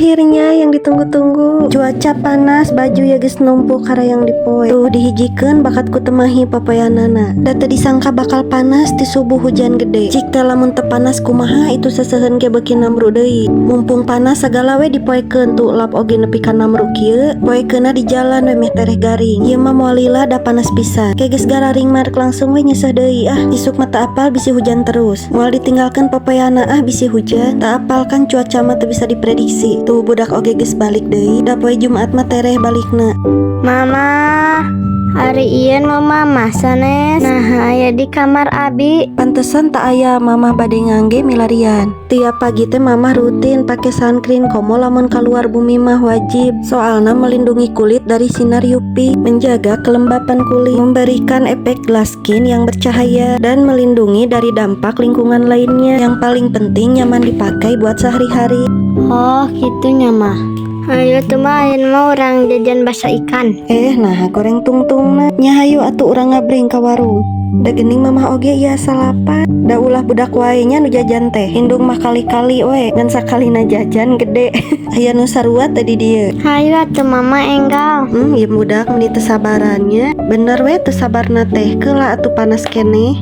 Akhirnya yang ditunggu-tunggu. Cuaca panas, baju ya geus numpuk harayang dipoe. Tuh dihijikeun bakat ku temahi papoeanana. Da teu disangka bakal panas, di subuh hujan gede. Cik teh lamun teu panas kumaha itu, seseuheun ge beuki namru deui. Mumpung panas sagala we dipoekeun, tuh lap oge nepi ka namru kieu. Poekeunna di jalan we meh tereh garing. Ieu mah moal lila da panas pisan. Ke geus gararing mah rek langsung we nyeuseuh deui ah. Isuk mah teu apal bisi hujan terus. Moal ditinggalkeun popoeana ah, bisi hujan. Teu apal kan, cuaca mah teu bisa diprediksi. Tuh budak oge geus balik deui. Da poe Jumat mah tereh balikna. Mama, ari ieu nu mama sanes? Nah, aya di kamar abi. Pantesan tak aya, mamah bade ngangge milarian. Tiap pagi teh mamah rutin pake sunscreen, komo lamun keluar bumi mah wajib. Soalna melindungi kulit dari sinar UV, menjaga kelembapan kulit, memberikan efek glass skin yang bercahaya, dan melindungi dari dampak lingkungan lainnya. Yang paling penting nyaman dipakai buat sehari-hari. Oh, kitu nya, Mah. Hayu tuh mah, ayeuna mah urang jajan bakso ikan. Eh, nah goreng tungtungna. Nya hayu atuh urang ngabring ka warung. Da geuning mamah oge ieu salapan. Da ulah budak wae nya nu jajan teh. Indung mah kali-kali we, ngan sakalina jajan gede. Aya nu sarua teh di dieu. Hayu atuh, Mama, enggal. Ieu budak meni teu sabaran nya. Bener we teu sabarna teh, keula atuh panas keneh.